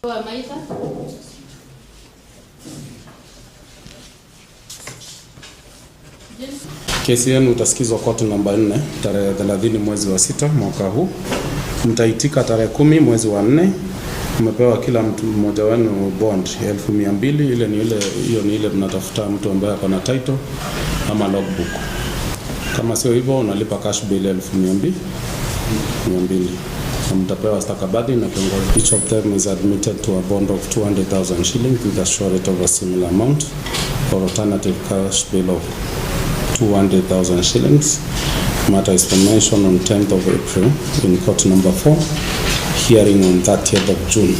Maitha. James. Kesi yenu itasikizwa koti namba 4 tarehe 30 mwezi wa 6 mwaka huu. Mtaitika tarehe 10 mwezi wa 4. Mmepewa kila mtu mmoja wenu bond 200,000. Ile ni ile, hiyo ni ile mnatafuta mtu ambaye ako na title ama logbook. Kama sio hivyo, unalipa cash bail 200,000 na mtapewa stakabadhi na kiongozi. Each of them is admitted to a bond of 200,000 shillings with a surety of a similar amount or alternative cash bail of 200,000 shillings. Matter is for mention on 10th of April in court number 4, hearing on 30th of June.